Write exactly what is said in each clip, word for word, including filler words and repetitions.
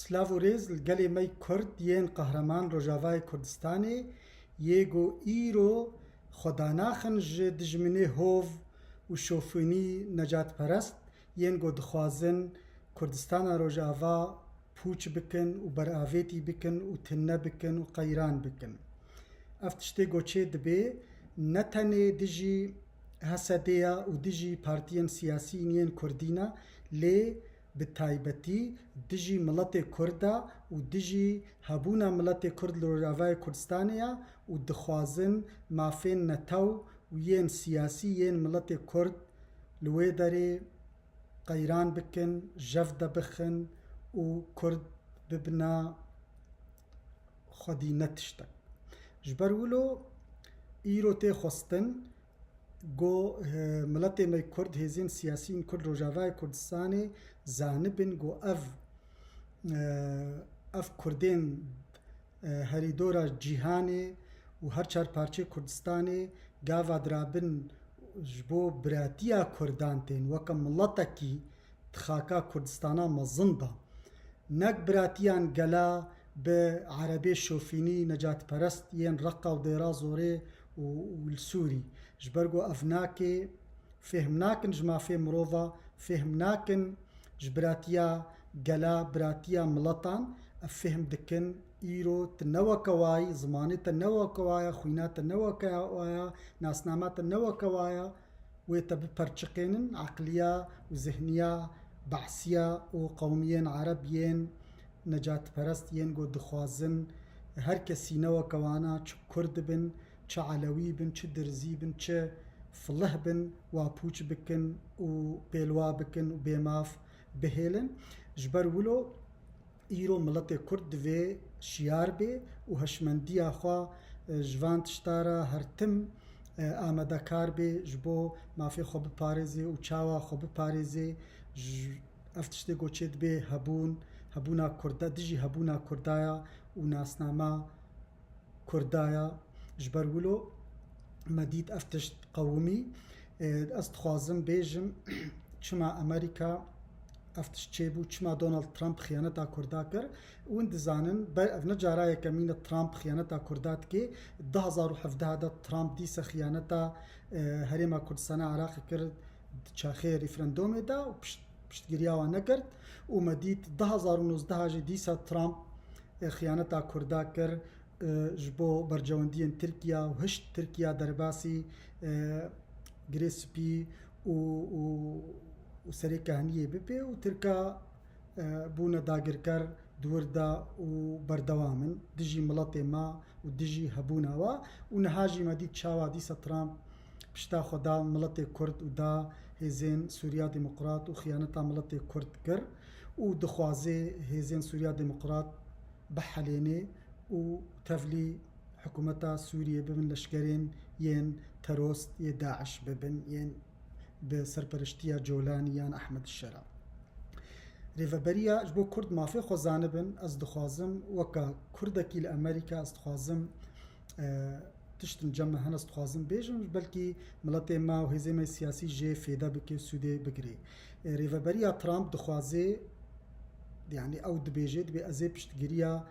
Silav û rêz li gelê me yê Kurd yên qehreman Rojavayê Kurdistanê, yê ku îro xwe danaxin ji dijminê hov û şofînî necatperest, yên ku dixwazin Kurdistana Rojava pûç bikin û beravêtî bikin û tune bikin û qeyran bikin. Ev tiştê ku çê dibe, ne tenê dijî H S D'ê ya û dijî partiyên siyasî yên Kurdî ne, lê bi taybetî dijî miletê Kurd e û dijî hebûna miletê Kurd li Rojavayê Kurdistanê ye û dixwazin mafên netew û yên siyasî yên miletê Kurd li wê derê qeyran bikin, jev de bixin û Kurd bibina xwedî ne tiştek. Ji ber wilo îro tê xwestin ku, eh, miletê me Kurd, hêzên siyasî yên Kurd Rojavayê Kurdistanê zanibin ku ev, eh, ev Kurdên, eh, herîdora cîhanê û her çar parçeyê Kurdistanê gava dirabin ji bo biratiya Kurdan tên weke miletekî di xaka Kurdistana mezin de. Nek biratiyan gela bi erebê şofînî necatperest yên Reqa û Dêra Zorê û, û li Sûrî. Ji ber ku ev nake, fêhm nakin ji mafê mirova, fêhm nakin ji biratiya gela, biratiya miletan, ev fêhm dikin îro tu ne weke wayî, zimanê te ne weke waya, xwîna te ne weke waya, nasnama te ne weke waya. Wê te biperçiqênin eqliya û zihniya behsiya û qewmiyên ereb yên necatperest yên ku dixwazin her kesî ne weke wana, çi Kurd bin, çi Elewî bin, çi Dirzî bin, çi Filih bin, wa pûç bikin û pêlwa bikin û bêmaf bihêlin. Ji ber wilo îro miletê Kurd divê şiyar bê û hişmendiya xwe, e, ji van tişta re her tim, e, amadekar bê ji bo mafê xwe biparêzê û çawa xwe biparêzê. Ji, ev tiştê ku çê dibê hebûn, hebûna Kurda, dijî hebûna Kurdaya û nasnama Kurdaya. Ji ber wilo me dît ev tişt qewimî. Ê, ez dixwazim bêjim, çima Amerîka ev tişt çêbû, çima Donald Trump xiyaneta Kurda kir. Hûn dizanin, ber-, ev ne cara yekemîn e Trump xiyaneta Kurda dike. Du hazar û hevdeh de Trump dîsa xiyaneta, e, Herêma Kurdistana Iraqê kir, di çaxê referandumê de û pişt-, piştgiriya wan nekir. Û me dît du hazar û nozdeh jî dîsa Trump, e, xiyaneta Kurda kir, e, ji bo bercewendiyên Tirkiya û hişt Tirkiya derbasî, e, Girê Spî û, û, û Serê Kehniyê bibe û Tirka, e, bûne dagirker di wir de û berdewam in dijî miletê me û dijî hebûna we. Û niha jî me dît çawa dîsa Trump pişta xwe da miletê Kurd û da hêzên Sûriya Demokrat û xiyaneta miletê Kurd kir û dixwaze hêzên Sûriya Demokrat bihelêne û tevlî hikûmeta Sûriyê bibin, leşkerên yên terost yê DAIŞ bibin, yên bi serpereştiya Colanî yan Ehmed Şera. Rêveberiya ji bo Kurd mafê xwe zanibin, ez dixwazim, weka Kurdekî li Amerîka, ez dixwazim, e, tiştin cem me hene, ez dixwazim bêjim, belkî miletê me û hêzê me siyasî jê fêde bike, sûdê bigire. E, rêveberiya Trump dixwaze, yanî ew dibêje, dibê ez ê piştgiriya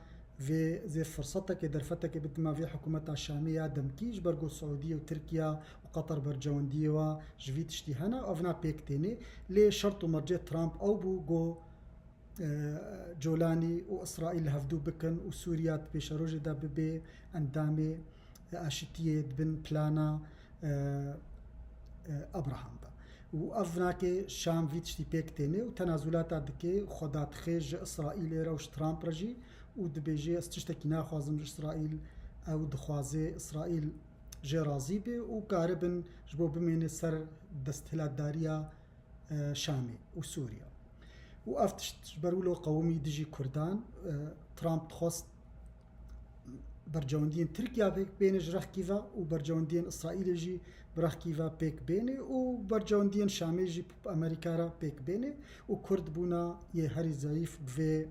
vê, zê firsetekê, derfetekê bidime vê hikûmeta Şamê ya demkî, ji ber ku Siûdiye û Tirkiye û Qatar bercewendiyê wa ji vî tiştî hene, ev na pêk têne. Lê şert û mercê Trump ew bû ku, e, Colanî û Îsraîl li hevdû bikin û Sûriya di pêşerojê de bibe endamê aşitiyê di bin plana, e, e, Abraham de. Û ev nake Şam vî tiştî pêk têne û tenazulata dike, xwe dadixe ji Îsraîlê re û ji Trump re jî û dibêje, ez tiştekî naxwazim ji Îsraîl, ew dixwaze Îsraîl jê razî be û karibin ji bo bimêne ser desthilatdariya, e, Şamê û Sûriya. Û ev tişt ji ber wilo qewimî dijî Kurdan, e, Trump dixwest bercewendiyên Tirkiya pêk bêne ji rexkî ve û bercewendiyên Îsraîlê jî bi rexkî ve pêk bêne û bercewendiyên Şamê jî Amerîka re pêk bêne û Kurd bûna yê herî zayîf bi vê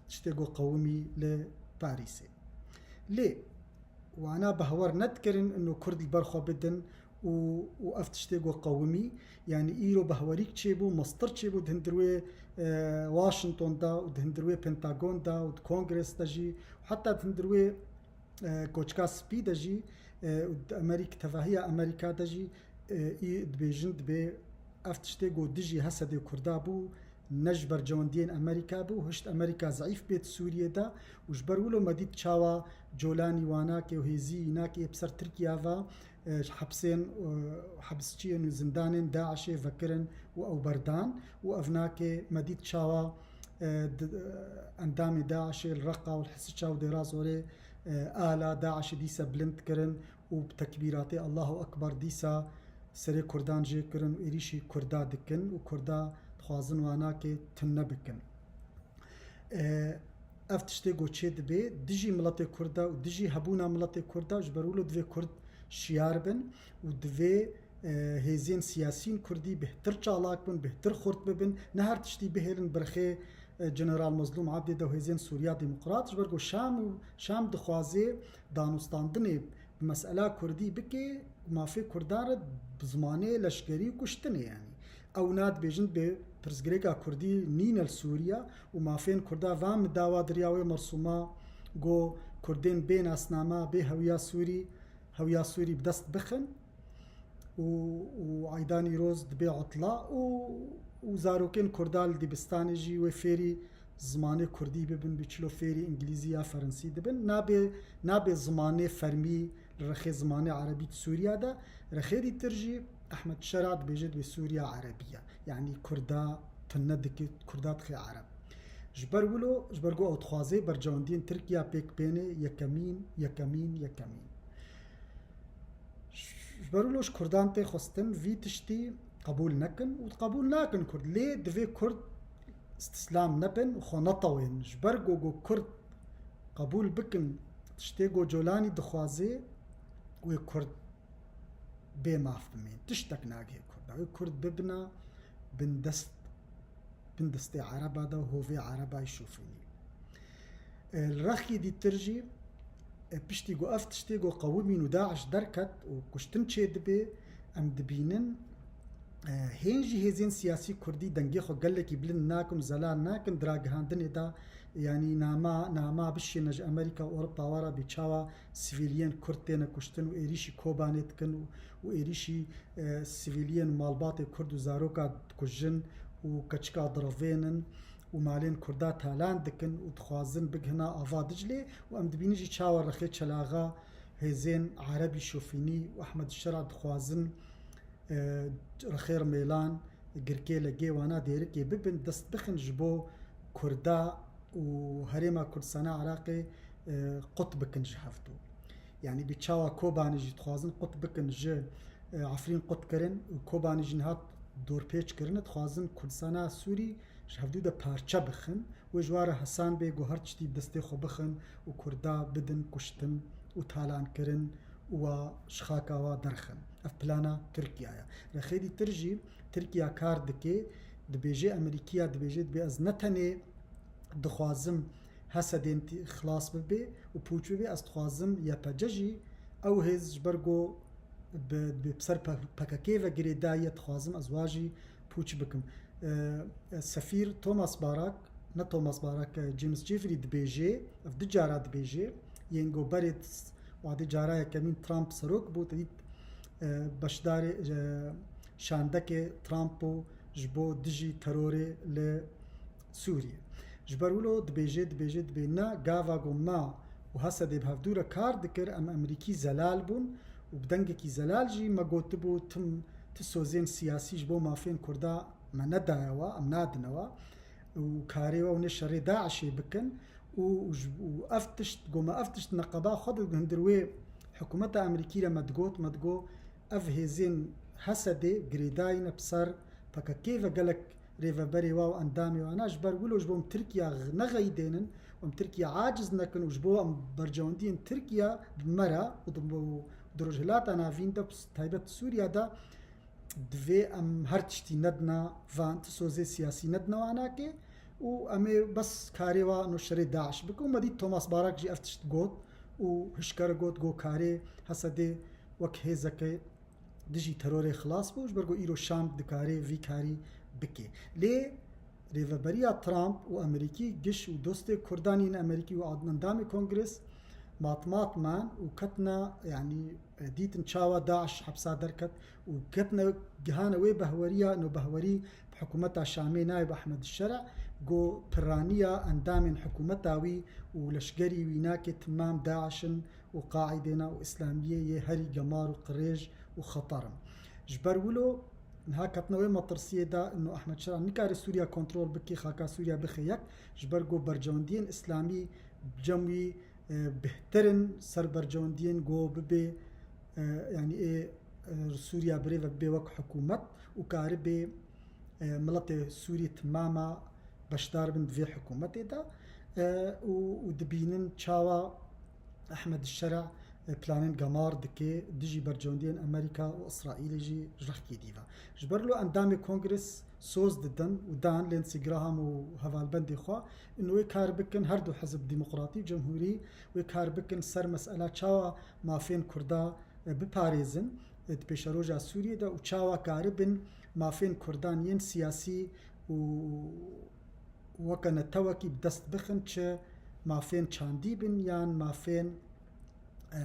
tiştê ku qewimî li Parîsê. Lê wana behwer nedikirin ino Kurd li ber xwe bidin û, û ev tiştê ku qewimî, yanî îro behwerîk çêbû, mestir çêbû di hundir wê, e, Washington de û di hundir wê Pentagon de û di Kongres de jî, heta di hundir wê, e, Koçka Spî de jî, e, û di Amerîk-, tevahiya Amerîka de jî, e, î dibêjin, dibê ev tiştê ku dijî Hesedê Kurda bû, ne ji bercewendiyên Amerîka bû, hişt Amerîka zeîf bêt Sûriyê de û ji ber wilo me dît çawa Colanî wa nake û hêzî nakê bi ser Tirkiya ve, e, ji hepsên, e, hibsçiyên û zindanên DAIŞê vekirin û ew berdan û ev nake me dît çawa, e, di, e, endamê DAIŞê li Reqa û li Hisiça û Dêra Zorê, e, ala DAIŞê dîsa bilind kirin û bi tekbîratê Allahu Ekber dîsa serê Kurdan jê kirin û êrîşî Kurda dikin û Kurda dixwazin wa nake tune bikin. E, ev tiştê ku çê dibe dijî miletê Kurda û dijî hebûna miletê Kurda, ji ber wilo divê Kurd şiyar bin û divê, e, hêzên siyasî yên Kurdî bêhtir çalak bin, bêhtir xurt bibin, ne her tiştî bihêlin bi rexê, e, General Mezlûm Ebdî de û hêzên Sûriya Demokrat, ji ber ku Şam û Şam dixwaze danûstandinê bi mesela Kurdî bike, mafê Kurdan re bi zimanê leşkerî û kuştinê, yanî. Ew na dibêjin bi pirsgirêka Kurdî nîne li Sûriya û mafên Kurda van bi dawa diriya wê mersûma ku Kurdên bê nasname, bê hewiya Sûrî, hewiya Sûrî bi dest bixin û, û eyda Nîroz dibe utla û, û zarokên Kurda li dibistanê jî wê fêrî zimanê Kurdî bibin, bi çilo fêrî Îngilîzî ya Ferensî dibin. Nabe, nabe zimanê fermî li rexê zimanê Erebî di Sûriya de. Rexê dîtir jî Ehmed Şera dibêje dibê Sûriya Erebî ye. Yanî Kurda tune dike, Kurda dixe Ereb. Ji ber wilo, ji ber ku ew dixwaze bercewendiyên Tirkiya pêk bêne yekemîn, yekemîn, yekemîn. Ji ber wilo ji Kurdan tê xwestin vî tiştî qebûl nekin û qebûl nakin Kurd. Lê divê Kurd îstislam nebin û xwe netewên. Ji ber ku, ku Kurd qebûl bikin tiştê ku Colanî dixwaze, wê Kurd bê maf bimên. Tiştek nagihê Kurda. Wê Kurd bibina bindest, bindestê Ereba de û hovê Ereba yê şofînî. E, li rexkî dîtir jî, e, piştî ku ev tiştê ku qewimîn û DAIŞ derket û kuştin çêdibe, em dibînin, e, hên jî hêzên siyasî Kurdî dengê xwe gelekî bilind nakin û zelal nakin di ragihandinê de, yanî nama, nama bişêne ji Amerîka û Ewropa wa re bê çawa sivîliyên Kurd têne kuştin û êrîşî Kobanê dikin û, û êrîşî, e, sivîliyên malbatê Kurd û zaroka dikujin û keçika direvênin û malên Kurda talan dikin û dixwazin bigihina ava Diclê û em dibînin jî çawa rexê çelaxa hêzên Erebî şofînî û Ehmed Şera dixwazin, e, rexê Rimêlan, Girkê, Legê wana Dêrikê bibin, dest bixin ji bo Kurda û Herêma Kurdistana Iraqê, e, qut bikin ji hevdû. Yanî bi çawa Kobanê jî dixwazin qut bikin ji, e, Efrîn qut kirin û Kobanê jî niha dorpêç kirine, dixwazin Kurdistana Sûrî ji hevdû de parçe bixin. Wê ji wa re hesan bê ku her tiştî bi destê xwe bixin û Kurda bidin kuştin û talankirin û wa ji xaka wa derxin. Ev plana Tirkiya ye. Rexê dîtir jî Tirkiya kar dike, dibêje Amerîkiya, dibêje, dibê ez ne tenê dixwazim Hesedên tî-, xilas bibe û pûç bibe, ez dixwazim Y P G jî ew hêz ji ber ku bi, bi ser P K K ve girêdayî ye, dixwazim ez wa jî pûç bikim. E, Sefîr Thomas Barak, ne Thomas Barak, e, James Jeffrey dibêje, ev du cara dibêje, yên ku berê wadê cara yekemîn Trump serok bû, te dît, e, beşdarê, e, şandekê Trump bû ji bo dijî terorê li Sûriyê. Ji ber wilo dibêje, dibêje, dibê ne, gava ku me û Hesedê bi hevdû re kar dikir, em Amerîkî zelal bûn û bi dengekî zelal jî me gotibû, tim, ti sozên siyasî ji bo mafên Kurda me nedaye wa, em nadine wa û karê we hûn ê şerê DAIŞê bikin û, û ji, û ev tişt, ku me ev tişt neqeba xwe di hundir wê hikûmeta Amerîkî re me digot, me digot, ev hêzên Hesedê girêdayî ne bi ser P K K ve gelek rêveberê wa û endamê wana ji ber wilo ji bo em Tirkiya nexeyidênin û em Tirkiya aciz nekin û ji bo em bercewendiyên Tirkiya bi me re û di, û di Rojhilata Navîn de, taybet Sûriya de, divê em her tiştî nedina van, ti sozê siyasî nedina wanakê û em ê bes karê wa no şerê DAIŞ bikin. Û me dît Thomas Barak jî ev tişt got û hişker got, got karê Hesedê wek hêzeke dijî terorê xilas bû, ji ber ku îro Şam dikarê vî karî bike. Lê rêveberiya Trump û Amerîkî giş û dostê Kurdan yên Amerîkî û endamê Kongres mat mat man û ketine, yanî, e, dîtin çawa DAIŞ hepsa derket û ketine gihane wê behweriya, no behwerî bi hikûmeta Şamê nayê bi Ehmed Şer'a, ku piraniya endamên hikûmeta wî û leşgerî wî nake timam DAIŞ in û Qaîdê ne û Îslamiyê yê herî gemar û qirêj û xeter in. Ji ber wilo niha ketine wê metirsiyê de, ino Ehmed Şer'a nikare Sûriya kontrol bike, xaka Sûriya bixe yek, ji ber ku bercewendiyên Îslamî cem wî, e, bêhtir in ser bercewendiyên ku bibe, e, yanî ê, e, Sûriya birêve bibe wek hikûmet û karibe, e, miletê Sûrî timama beşdar bin di vê hikûmetê de, e, û, û dibînin çawa Ehmed Şer'a, e, planên gemar dike dijî bercewendiyên Amerîka û Îsraîlê jî ji rexkê dî ve. Ji ber lo endamê Kongres soz didin û dan Lindsey Graham û hevalbendê xwe, ino wê kar bikin, her du hizb demokratî û cemhûrî wê kar bikin ser mesela çawa mafên Kurda, e, biparêzin, e, di pêşeroja Sûriyê de û çawa karibin mafên Kurdan yên siyasî û weke netewekî bi dest bixin, çi mafên çandî bin yan mafên, e,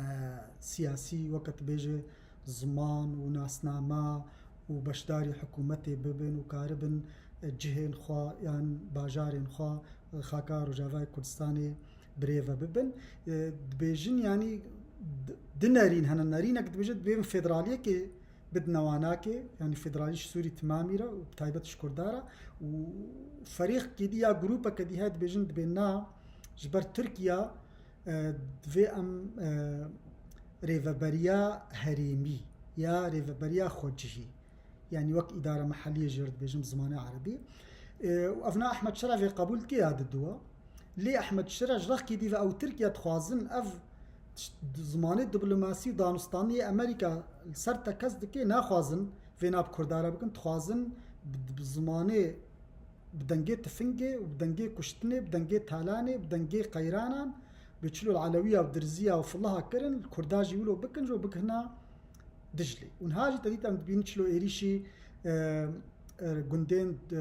siyasî, weke tu bêje ziman û nasnama û beşdarî hikûmetê bibin û karibin, e, cihên xwe yan bajarên xwe, e, xaka Rojavayê Kurdistanê birêve bibin. E, dibêjin, yanî di, di nerîn hene, nerînek dibêje, dibê min federaliyekê bidine wanakê, yanî federalî ji Sûrî timamî re û bi taybet ji Kurda re û ferîqkê dî ya grûpeke dî heye dibêjin dibê na, ji ber Tirkiya, e, divê em, e, rêveberiya herêmî ya rêveberiya xwecihî, yanî wek îdara meheliyê jê re dibêjim zimanê erebî. E, û ev na Ehmed Şer'a vê qebûl dike ya diduwa. Lê Ehmed Şer'a ji rexkê dî ve ew Tirkiye dixwazin ev tişt-, zimanê diplomasî û danûstaniyê Amerîka li ser tekez dike, naxwazin vê na bi Kurda re bikin, dixwazin bi, bi zimanê, bi dengê tifingê û bi dengê kuştinê, bi dengê talanê, bi dengê qeyranan, bi çilo li Elewiya û Dirziya û Filiha kirin, li Kurda jî wilo bikin, ji bigihina Diclê. Û niha jî te dît em dibînin çilo êrîşî, e, e, gundên, e,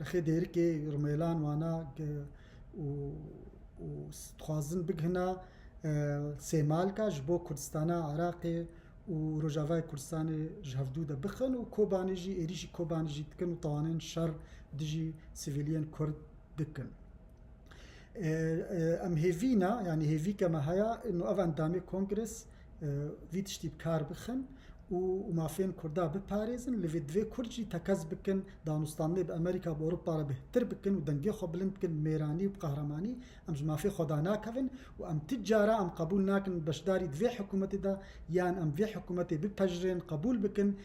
rixê Dêrikê, Rimêlan, wana, ge-, û, û s-, dixwazin bigihina, e, Sêmalka ji bo Kurdistana Iraqê û Rojavayê Kurdistanê ji hevdû de bixin û Kobanê jî, êrîşî Kobanê jî dikin û tawanên şer dijî sivîliyên Kurd dikin. E, e, em hêvî ne, yanî hêvîke me heye, ino ev endamê Kongres, e, vî tiştî bi kar bixin û, û mafên Kurda biparêzin, li vê divê Kurd jî tekez bikin, danûstandinê bi Amerîka, bi Ewropa re bêhtir bikin û dengê xwe bilind bikin, bi mêranî û bi qehremanî. Em ji mafê xwe danakevin û em ti cara em qebûl nakin beşdarî di vê hikûmetê de, yan em vê hikûmetê bipejirên, qebûl bikin.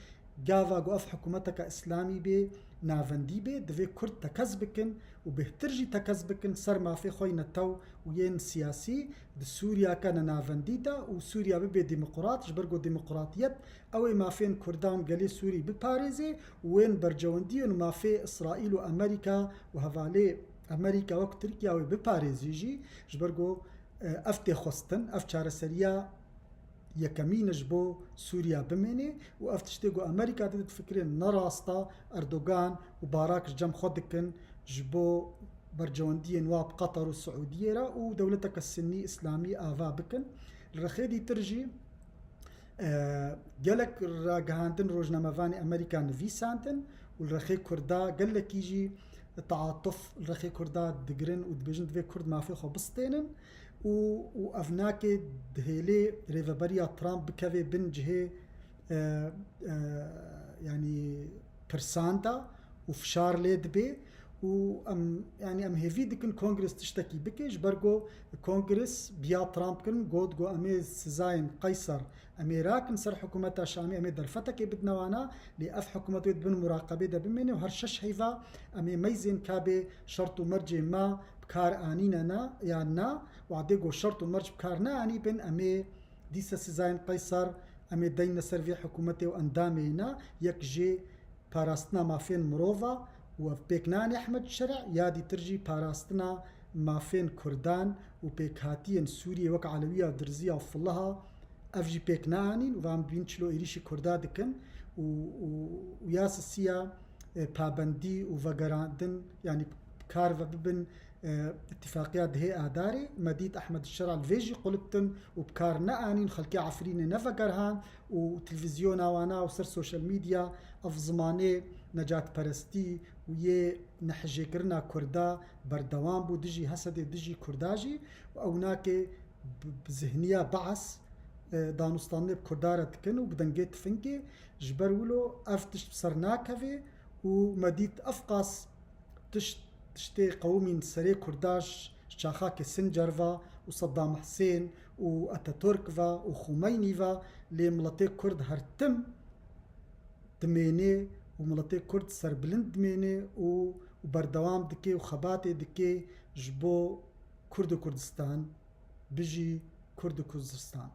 Gava ku ev hikûmeteke îslamî bê, navendî bê, divê Kurd tekez bikin û bêhtir jî tekez bikin ser mafê xwe yê netew û yên siyasî di Sûriyeke nenavendî de û Sûriya bibe demokrat, ji ber ku demokratiyet ew ê mafên Kurdan gelê Sûrî biparêzê û wên bercewendiyên û mafê Îsraîl û Amerîka û hevalê Amerîka wek Tirkiya wê biparêzî jî, ji ber ku, e, ev tê xwestin, ev çareseriya yekemîn e ji bo Sûriya bimêne û ev tiştê ku Amerîka dide difikirê ne rast e, Erdogan û Barak ji cem xwe dikin ji bo bercewendiyên wa bi Qatar û Siûdiyê re û dewleteke Sinnî Îslamî ava bikin. Li rexê dîtir jî, e, gelek ragihandin rojnamevanê Amerîka nivîsandin û li rexê Kurda gelekî jî teatuf li rexê Kurda digirin û dibêjin divê Kurd mafê xwe bistênin û, û ev nake dihêlê rêveberiya Trump bikeve bin cihê, e, e, yanî pirsan de û fişar lê dibe û em, yanî em hêvî dikin Kongres tiştekî bike, ji ber ku Kongres biya Trump kirin, got ku em ê sizayên Qeyser em ê rakin ser hikûmeta Şamê, em ê derfetekê bidine wana, lê ev hikûmet wê di bin muraqebê de bimêne û her şeş heyva em ê meyzên ka bê şert û mercê me bi kar anîne ne yan na, wadê ku şert û merc bi kar neanîbin, em ê dîsa sizayên Qeyser em ê deyne ser vê hikûmetê û endamê ne, yek jê parastina mafên mirova û ev pêk nayê Ehmed Şer'a, ya dîtir jî parastina mafên Kurdan û pêkhatiyên Sûriyê wek Elewiya, Dirziya û Filiha, ev jî pêk neanîn û van bîn çilo êrîşî Kurda dikin û, û, û ya sisiya, e, pabendî û vegerandin, yanî kar ve bibin, e, îtîfaqiya dihê Adarê, me dît Ehmed Şera li vê jî quliptin û bi kar neanîn, xelkê Efrînê nevegerhan û televîzyona wana û ser sosyal medya ev zimanê necatperestî û yê nehijêkirina Kurda berdewam bû dijî Hesedê, dijî Kurda jî û ew nake bi, bi zihniya Beas, e, danûstandinê bi Kurda re dikin û bi dengê tifingê, ji ber wilo ev tişt bi ser nakeve û me dît ev qas tişt, tiştê qewimîn serê Kurda ji, ji çaxa Kissinger ve û Saddam Husên û Atatürk ve û Xumeynî ve, lê miletê Kurd her tim dimêne û miletê Kurd serbilind dimêne û, û berdewam dike û xebatê dike ji bo Kurd û Kurdistan. Bijî Kurd û Kurdistan.